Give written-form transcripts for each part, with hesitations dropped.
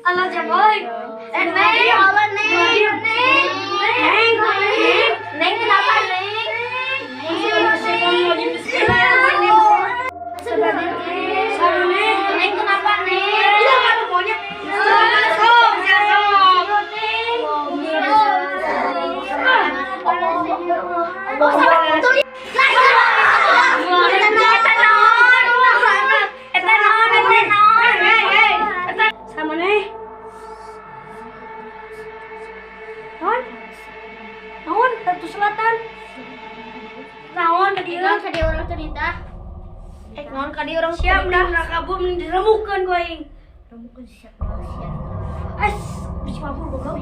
Alah, boy. Eh, Neng, ya Allah, Neng. Neng, Neng, Neng. Neng, kenapa, Neng? Bismillahirrahmanirrahim. Sama Neng. Neng, kenapa, Neng? Iya, kan monyet. Sok, sok. Eta naon? Eta naon? Eta naon? Hei, hei. Eta sama nih. Naon? Naon? Ratu Selatan. Naon tadi? Naon ka dia orang cerita? Eh, naon ka dia orang? Siap dah nak kabur mending diremukeun ku aing. Remukeun siap, siap. As, bisa mabur goblok.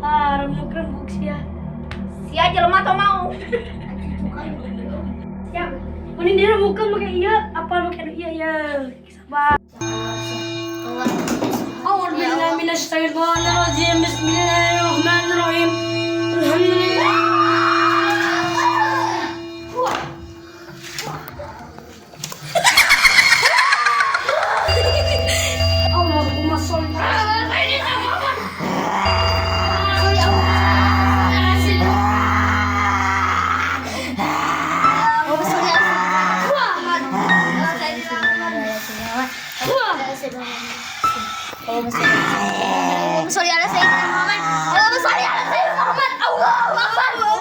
Ah, remuk-remuk sia. Sia jelema teu mau. Siap. Mending diremukeun make ieu apa make anu ieu ya. Sabar. أعوذ بالله من الشيطان الرجيم، بسم الله الرحمن الرحيم، الحمد لله. اللهم صل على سيدنا محمد. اللهم صل على سيدنا محمد. اللهم صل على سيدنا محمد. الله أكبر.